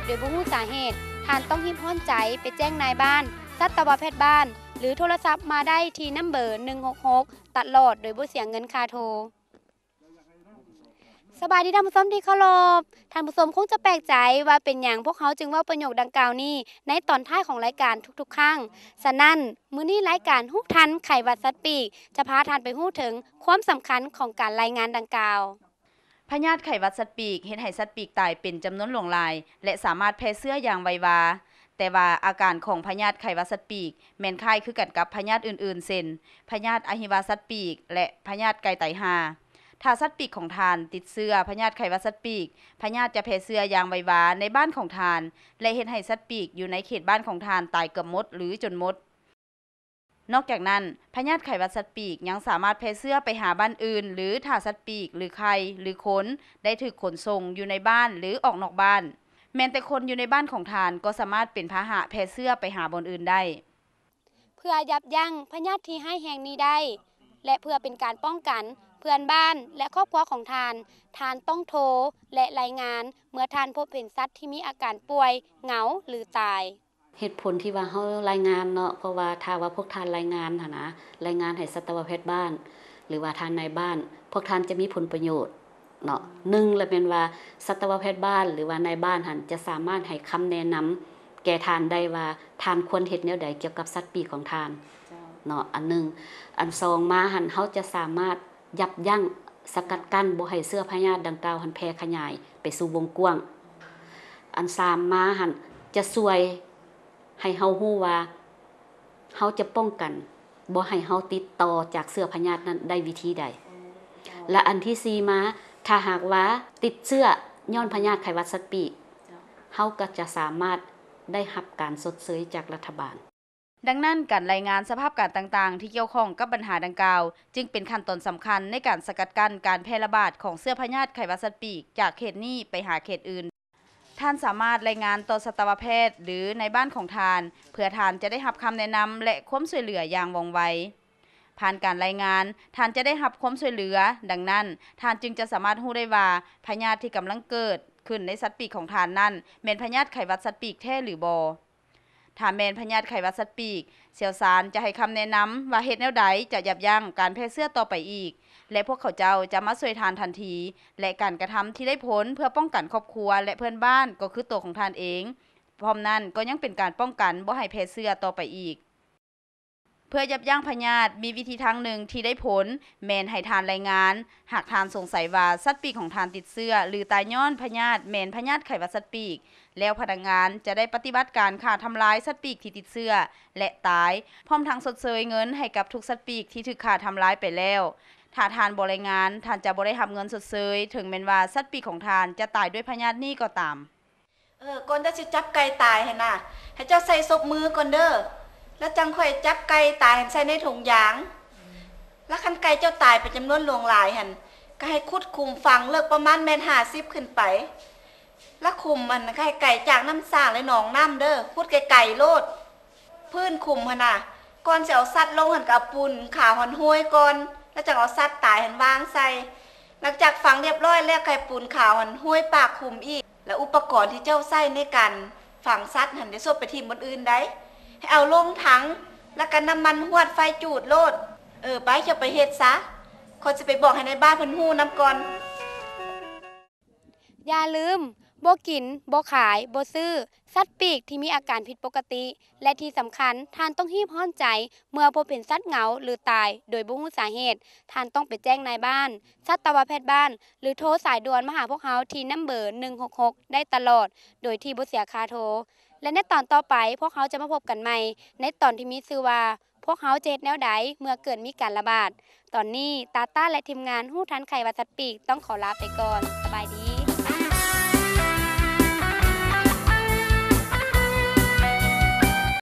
ໂດຍບໍ່ຮູ້ສາເຫດ, ທ່ານຕ້ອງຮີບຮ້ອນໃຈໄປແຈ້ງນາຍບ້ານ, ສັດຕະວະແພດບ້ານ ຫຼື ໂທລະສັບມາໄດ້ທີ່ນຳເບີ ໜຶ່ງຫົກຫົກ ຕະຫຼອດໂດຍບໍ່ເສຍເງິນຄ່າໂທ. ສະບາຍດີທ່ານຜູ້ຊົມທີ່ເຄົາລົບ. ທ່ານຜູ້ຊົມຄົງຈະແປກໃຈວ່າເປັນຫຍັງພວກເຮົາຈຶ່ງເວົ້າປະໂຫຍກດັ່ງກ່າວນີ້ໃນຕອນທ້າຍຂອງລາຍການທຸກໆຄັ້ງ. ສະນັ້ນ, ມື້ນີ້ລາຍການຮູ້ທັນໄຂ້ຫວັດສັດປີກ ຈະພາທ່ານໄປຮູ້ເຖິງຄວາມສຳຄັນຂອງການລາຍງານດັ່ງກ່າວ. ພະຍາດໄຂ້ຫວັດສັດປີກເຮັດໃຫ້ສັດປີກຕາຍເປັນຈຳນວນຫຼວງຫຼາຍ ແລະ ສາມາດແຜ່ເຊື້ອຢ່າງໄວວາ. ແຕ່ວ່າອາການຂອງພະຍາດໄຂ້ຫວັດສັດປີກແມ່ນຄ້າຍຄືກັນກັບພະຍາດອື່ນໆ ເຊັ່ນ ພະຍາດອະຫິວາສັດປີກ ແລະ ພະຍາດໄກ່ຕາຍຫ່າ. ຖ້າສັດປີກຂອງທ່ານຕິດເຊື້ອພະຍາດໄຂ້ຫວັດສັດປີກ, ພະຍາດຈະແຜ່ເຊື້ອຢ່າງໄວວາໃນບ້ານຂອງທ່ານ ແລະ ເຮັດໃຫ້ສັດປີກຢູ່ໃນເຂດບ້ານຂອງທ່ານຕາຍເກືອບໝົດ ຫຼື ຈົນໝົດ. ນອກຈາກນັ້ນ, ພະຍາດໄຂ້ຫວັດສັດປີກຍັງສາມາດແຜ່ເຊື້ອໄປຫາບ້ານອື່ນ ຫຼື ຖ້າສັດປີກ ຫຼື ໄຂ່ ຫຼື ຄົນ ໄດ້ຖືກຂົນສົ່ງຢູ່ໃນບ້ານ ຫຼື ອອກນອກບ້ານ. ແມ່ນແຕ່ຄົນຢູ່ໃນບ້ານຂອງທ່ານກໍສາມາດເປັນພາຫະແຜ່ເຊື້ອໄປຫາບ່ອນອື່ນໄດ້. ເພື່ອຢັບຢັ້ງພະຍາດທີ່ຮ້າຍແຮງນີ້ໄດ້ ແລະ ເພື່ອເປັນການປ້ອງກັນເພື່ອນບ້ານ ແລະ ຄອບຄົວຂອງທ່ານ, ທ່ານຕ້ອງໂທ ແລະ ລາຍງານເມື່ອທ່ານພົບເຫັນສັດທີ່ມີອາການປ່ວຍ, ເຫງົາ ຫຼື ຕາຍ. ເຫດຜົນທີ່ວ່າເຮົາລາຍງານເນາະ ເພາະວ່າຖ້າວ່າພວກທ່ານລາຍງານຫັ້ນນະ, ລາຍງານໃຫ້ສັດຕະວະແພດບ້ານ ຫຼືວ່າທ່ານນາຍບ້ານ, ພວກທ່ານຈະມີຜົນປະໂຫຍດເນາະ. ໜຶ່ງລະແມ່ນວ່າສັດຕະວະແພດບ້ານ ຫຼືວ່ານາຍບ້ານຫັ້ນ ຈະສາມາດໃຫ້ຄຳແນະນຳແກ່ທ່ານໄດ້ວ່າ ທ່ານຄວນເຮັດແນວໃດກ່ຽວກັບສັດປີກຂອງທ່ານເນາະ ອັນໜຶ່ງ. ອັນສອງມາຫັ້ນ ເຮົາຈະສາມາດ ຢັບຢັ້ງ, ສະກັດກັ້ນບໍ່ໃຫ້ເຊື້ອພະຍາດດັ່ງກ່າວຫັ້ນແຜ່ຂະຫຍາຍໄປສູ່ວົງກວ້າງ. ອັນສາມມາຫັ້ນຈະຊ່ວຍໃຫ້ເຮົາຮູ້ວ່າ ເຮົາຈະປ້ອງກັນບໍ່ໃຫ້ເຮົາຕິດຕໍ່ຈາກເຊື້ອພະຍາດນັ້ນໄດ້ວິທີໃດ. ແລະ ອັນທີສີ່ມາ, ຖ້າຫາກວ່າຕິດເຊື້ອຍ້ອນພະຍາດໄຂ້ຫວັດສັດປີກ, ເຮົາກໍຈະສາມາດໄດ້ຮັບການຊົດເຊີຍຈາກລັດຖະບານ. ດັ່ງນັ້ນ, ການລາຍງານສະພາບການຕ່າງໆທີ່ກ່ຽວຂ້ອງກັບບັນຫາດັ່ງກ່າວ ຈຶ່ງເປັນຂັ້ນຕອນສຳຄັນໃນການສະກັດກັ້ນການແຜ່ລະບາດຂອງເຊື້ອພະຍາດໄຂ້ຫວັດສັດປີກຈາກເຂດນີ້ໄປຫາເຂດອື່ນ. ທ່ານສາມາດລາຍງານຕໍ່ສັດຕະວະແພດ ຫຼື ນາຍບ້ານຂອງທ່ານ ເພື່ອທ່ານຈະໄດ້ຮັບຄຳແນະນຳ ແລະ ຄວາມຊ່ວຍເຫຼືອຢ່າງວ່ອງໄວ. ຜ່ານການລາຍງານ, ທ່ານຈະໄດ້ຮັບຄວາມຊ່ວຍເຫຼືອ, ດັ່ງນັ້ນ, ທ່ານຈຶ່ງຈະສາມາດຮູ້ໄດ້ວ່າ ພະຍາດທີ່ກຳລັງເກີດຂຶ້ນໃນສັດປີກຂອງທ່ານນັ້ນ ແມ່ນພະຍາດໄຂ້ຫວັດສັດປີກແທ້ຫຼືບໍ່. ຖ້າແມ່ນພະຍາດໄຂ້ຫວັດສັດປີກ, ຊ່ຽວຊານຈະໃຫ້ຄຳແນະນຳວ່າເຮັດແນວໃດຈະຢັບຢັ້ງການແຜ່ເຊື້ອຕໍ່ໄປອີກ ແລະ ພວກເຂົາເຈົ້າຈະມາຊ່ວຍທ່ານທັນທີ ແລະ ການກະທຳທີ່ໄດ້ຜົນເພື່ອປ້ອງກັນຄອບຄົວ ແລະ ເພື່ອນບ້ານກໍຄືຕົວຂອງທ່ານເອງ. ພ້ອມນັ້ນກໍຍັງເປັນການປ້ອງກັນບໍ່ໃຫ້ແຜ່ເຊື້ອຕໍ່ໄປອີກ. ເພື່ອຢັບຢັ້ງພະຍາດ, ມີວິທີທາງໜຶ່ງທີ່ໄດ້ຜົນ ແມ່ນໃຫ້ທ່ານລາຍງານ ຫາກທ່ານສົງໄສວ່າສັດປີກຂອງທ່ານຕິດເຊື້ອ ຫຼື ຕາຍຍ້ອນພະຍາດແມ່ນພະຍາດໄຂ້ຫວັດສັດປີກ, ແລ້ວພະນັກງານຈະໄດ້ປະຕິບັດການຂ້າທຳລາຍສັດປີກທີ່ຕິດເຊື້ອ ແລະ ຕາຍ, ພ້ອມທັງຊົດເຊີຍເງິນໃຫ້ກັບທຸກສັດປີກທີ່ຖືກຂ້າທຳລາຍໄປແລ້ວ. ຖ້າທ່ານບໍ່ລາຍງານ, ທ່ານຈະບໍ່ໄດ້ຮັບເງິນຊົດເຊີຍ, ເຖິງແມ່ນວ່າສັດປີກຂອງທ່ານຈະຕາຍດ້ວຍພະຍາດນີ້ກໍຕາມ. ເອີ, ກ່ອນເຈົ້າຊິຈັບໄກ່ຕາຍຫັ້ນນະ, ໃຫ້ເຈົ້າໃສ່ສົບມືກ່ອນເດີ, ແລ້ວຈັ່ງຄ່ອຍຈັບໄກ່ຕາຍຫັ້ນໃສ່ໃນຖົງຢາງ. ແລ້ວຄັນໄກ່ເຈົ້າຕາຍເປັນຈຳນວນຫຼວງຫຼາຍຫັ້ນ, ກໍໃຫ້ຂຸດຂຸມຝັງເລິກປະມານແມັດຫ້າສິບຂຶ້ນໄປ. ແລ້ວຂຸມຫັ້ນກໍໃຫ້ໄກຈາກນ້ຳສ້າງ ແລະ ໜອງນ້ຳເດີ, ຂຸດໄກໆໂລດ. ພື້ນຂຸມຫັ້ນນະ, ກ່ອນຊິເອົາສັດລົງຫັ້ນ ກໍເອົາປູນຂາວຫັ້ນໂຮຍກ່ອນ, ແລ້ວຈັ່ງເອົາສັດຕາຍຫັ້ນວາງໃສ່. ຫຼັງຈາກຝັງລຽບຮ້ອຍແລ້ວ ກໍໃຫ້ປູນຂາວຫັ້ນໂຮຍປາກຂຸມອີກ. ແລະ ອຸປະກອນທີ່ເຈົ້າໃຊ້ໃນການຝັງສັດຫັ້ນ ຢ່າສົບໄປຖິ້ມບ່ອນອື່ນໃດ໋. ໃຫ້ເອົາລົງຖັງ ແລ້ວກໍນ້ຳມັນຫວດໄຟຈູດໂລດ. ເອີ, ໄປ, ເຈົ້າໄປເຮັດຊະ. ຂ້ອຍຊິໄປບອກໃຫ້ນາຍບ້ານເພິ່ນຮູ້ນຳກ່ອນ. ຢ່າລືມ, ບໍ່ກິນ, ບໍ່ຂາຍ, ບໍ່ຊື້ ສັດປີກທີ່ມີອາການຜິດປົກກະຕິ ແລະ ທີ່ສຳຄັນ, ທ່ານຕ້ອງຮີບຮ້ອນໃຈເມື່ອພົບເຫັນສັດເຫງົາ ຫຼື ຕາຍໂດຍບໍ່ຮູ້ສາເຫດ. ທ່ານຕ້ອງໄປແຈ້ງນາຍບ້ານ, ສັດຕະວະແພດບ້ານ ຫຼື ໂທສາຍດ່ວນມາຫາພວກເຮົາທີ່ນຳເບີ ໜຶ່ງຫົກຫົກ ໄດ້ຕະຫຼອດ ໂດຍທີ່ບໍ່ເສຍຄ່າໂທ. ແລະ ໃນຕອນຕໍ່ໄປ, ພວກເຮົາຈະມາພົບກັນໃໝ່ໃນຕອນທີ່ມີຊື່ວ່າ ພວກເຮົາຈະເຮັດແນວໃດເມື່ອເກີດມີການລະບາດ? ຕອນນີ້ ຕາຕ້າ ແລະ ທີມງານຮູ້ທັນໄຂ້ຫວັດສັດປີກ ຕ້ອງຂໍລາໄປກ່ອນ. ສະບາຍດີ.